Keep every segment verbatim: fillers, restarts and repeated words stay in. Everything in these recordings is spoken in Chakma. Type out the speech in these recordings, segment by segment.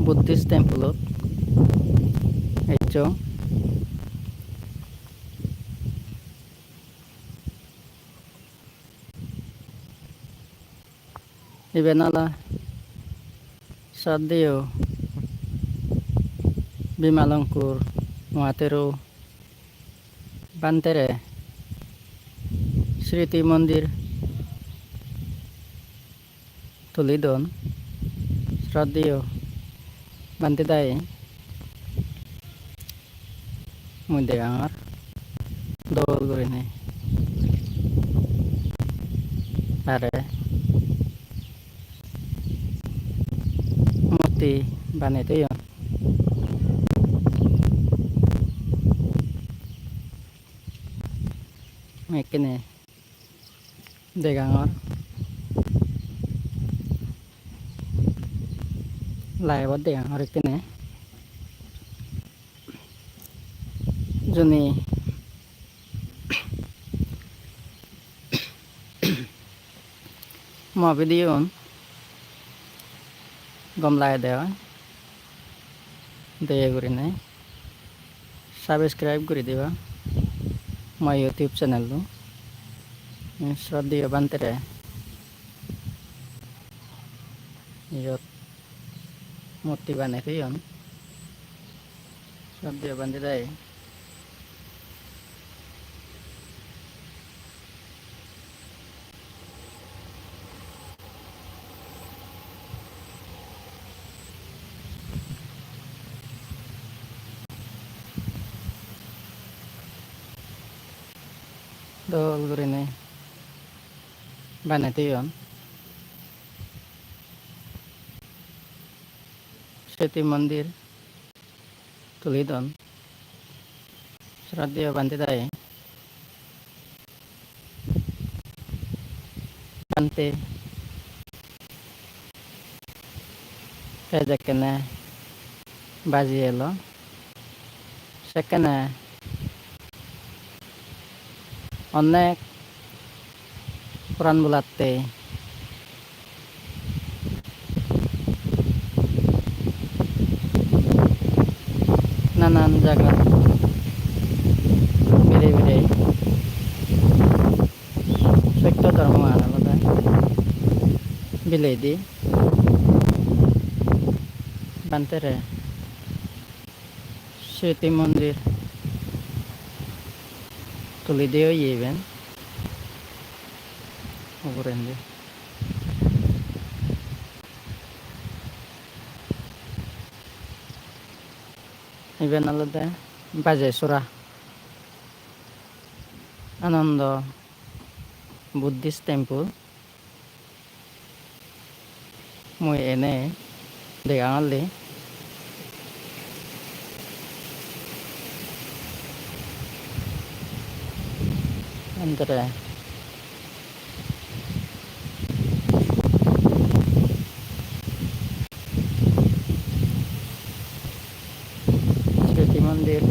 Buddhist temple-ot ecchong. Iben oley Sroddheyo Bimalongkur Mohathero Bhantere Sriti Mondir tuli don Sroddheyo Bhante dagi. Mui degangor dol gurinei tare murti banei toyon. Mui ekkene degangor, live-ot degangor ekkene. Juni mo video-un gom lagede oi, deye gurinei subscribe guri diba mo YouTube channel-o. Sroddheyo Bhantere iyot murti banei toyon. Sroddheyo Bhante dagi. Dol gurinei banei toyon. Sriti Mondir tuli don Sroddheyo Bhante dagi. Bhante te jekkene baji elo, sekkene onek poran bulatte nanan jagat berei berei sotto dhormoan olode bilei di Bhantere Sriti Mondir tuli de oye iben ugurendi. Iben olode Bajesora Ananda Buddhist Temple. Mui ene degangor de. Antere Sriti Mondir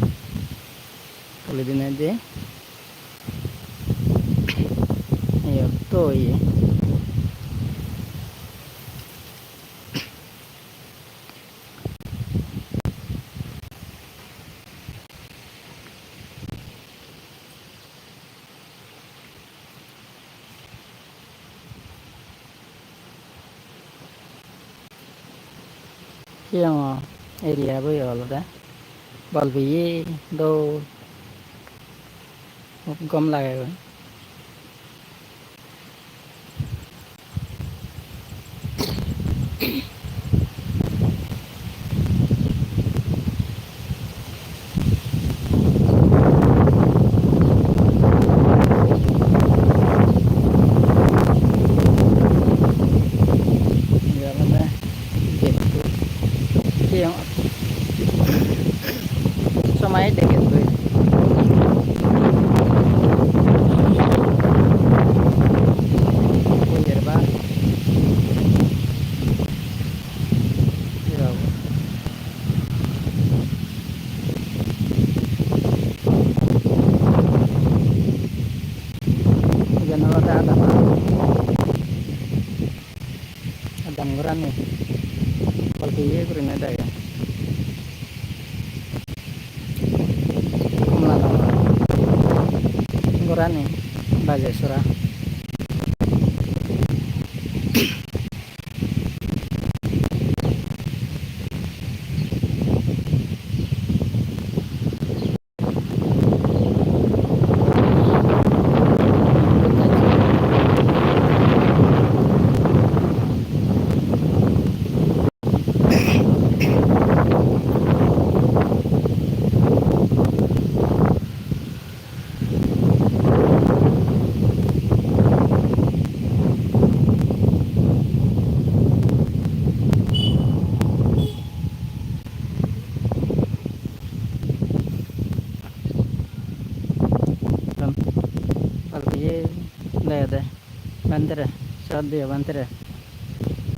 tuli dinei de. Iyot to oye. Siyango area bo olode bol peye dol, hub gom lage goi. Iyen olode getto. Siyen somai de getto. Oyer ba. Hi hobo? Iben olode adam. Adam gorani. Bol iye gurinei dege. Komla Nogor gorani, Bajei Sora. Baltiye degede bhantere, siyot diye bhantere,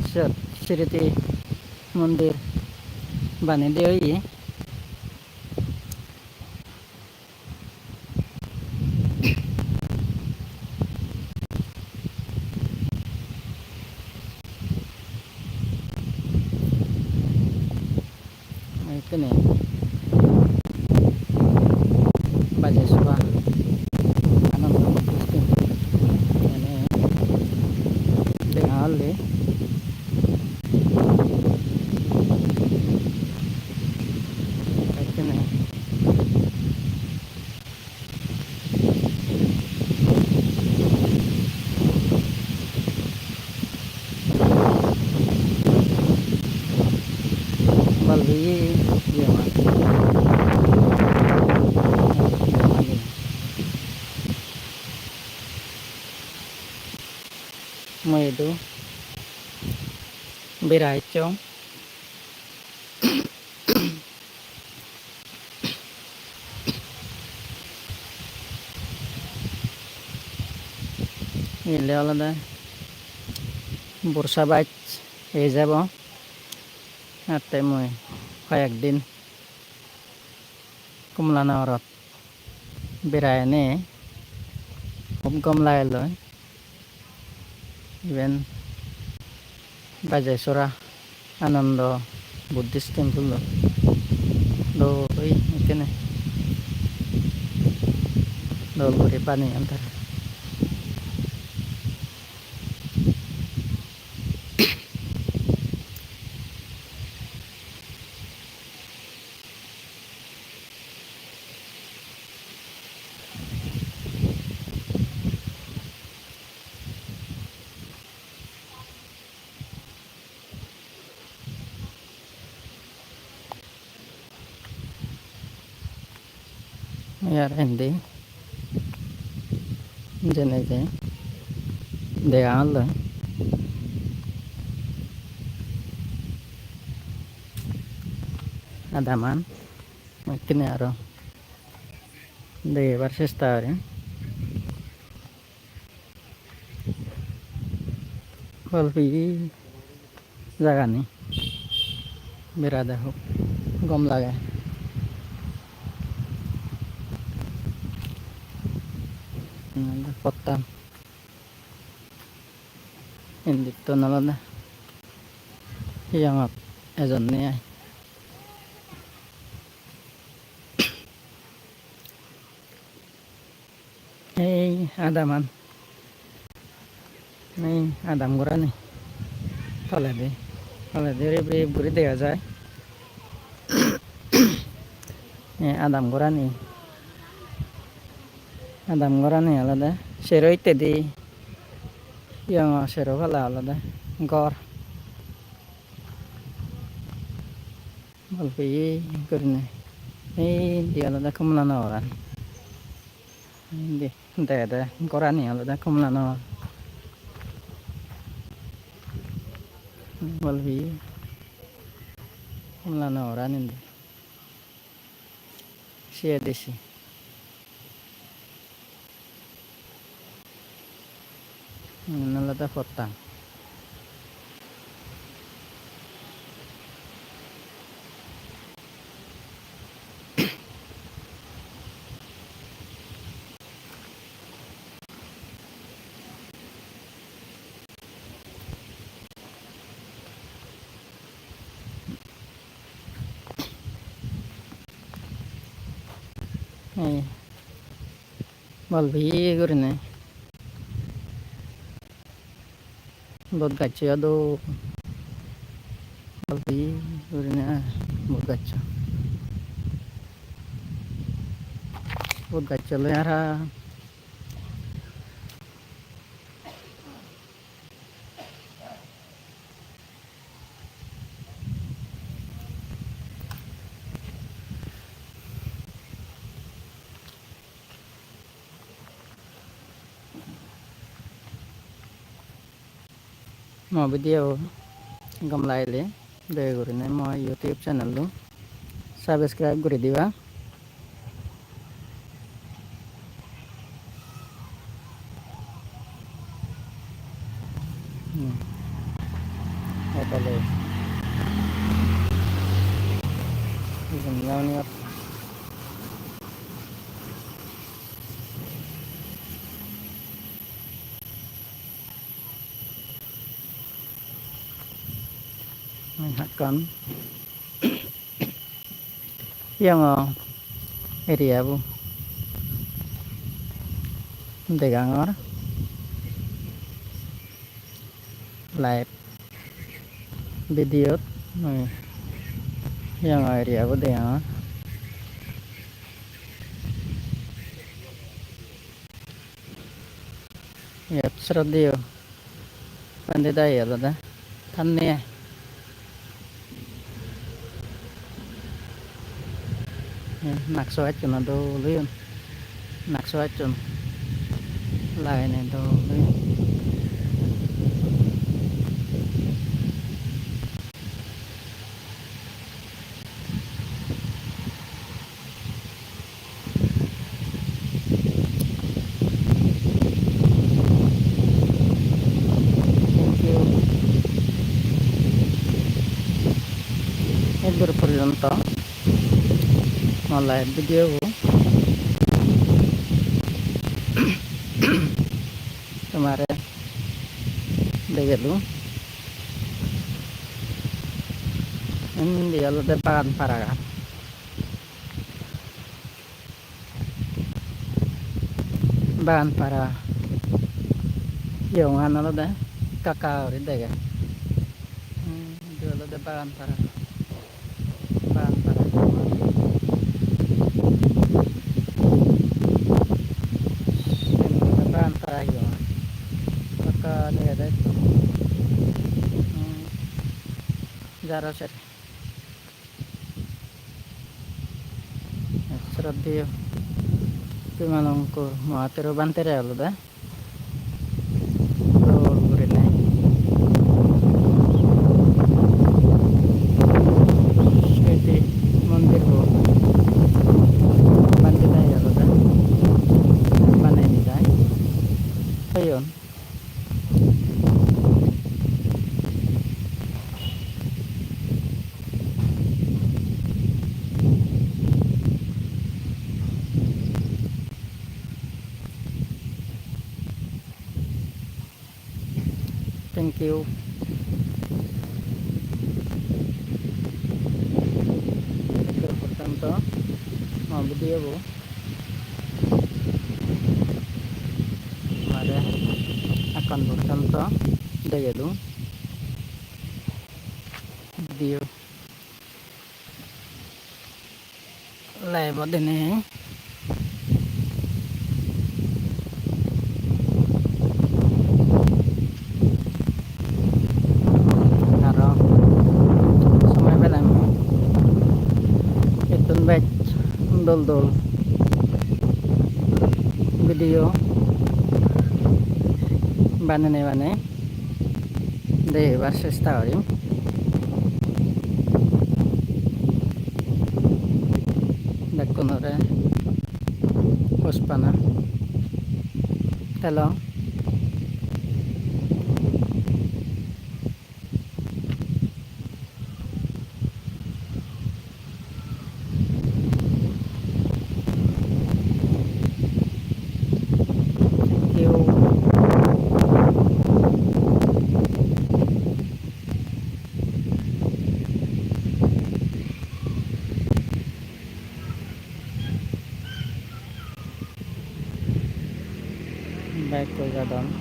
siyot sriti mondir banei de oye. Ekkene Bajei Sora Anando Buddhist Temple ene dega olle. Ekkene Balti ye, ye ma. Mui idu bera ecchong. Ele olode borsa baj ei jebo, atte mui hoyek din Komla Nogorot berai enei hub gom lagelloi. Iben Bajei Sora Anando Buddhist Temple-o. Dol oye ekkene. Dol guri baneyon tara. Iyar indi jene je dega olle adaman, ekkene aro degebar chesta gorim. Balti jagani berade hub gom lage. Pottan indittun olode hiyongot ejonne ai. Ei adaman, ei adam gorani toledi, toledi rip rip guri dega jai. Ei adam gorani, adam gorani olode sero hittedi, hiyongo sero palla olode ghor. Balti gurinei. Indi olode Komla Nogoran. Indi degede gorani olode Komla Nogor. Balti Komla Nogoran indi. C A D C. Iyen olode pottan. Ei, bol beye gurinei. Bot gaccho yo dol. Bol beye gurinei, ah, bot gaccho. Bot gaccho loi ara. Mo video gom lagile doye gurinei mo YouTube channel-o subscribe guri diba. Hmm. Hotele. Igun yauniyot. Ekkan Yongo area bo degangor live video t, mui Yongo area bo degangor. Iyot sroddheyo Pandit dagi olode thanne ai. Nakso gacchun o dol oyon, nakso gacchun lagenei dol oyon. Thank you. Eddur porjonto mo live video bo tomare degelung. Indi olode Bagan Paragan. Bagan Para. Yongan olode ekka ekka guri dege. Hmm, idu olode Bagan Para. Bagan Para. Siyen olode Bagan Para yongan. Ekka ekka degede. Hmm, jaro sere. Sroddheyo Bimalankor Mahathero Bhantere olode dol gurinei smriti mondir bo bhante dagi olode banei nidai toyon. Thank you. Ekkur porjonto mo video bo mare ekkan porjonto degedung video. Live-ot dinei. Aro somoi pele mui ittun bej dol dol video banenei banenei degebar chesta gorim. Bekkunore hospana telo. Thank you. ekko jadon.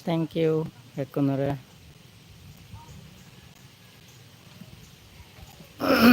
Thank you, bekkunore.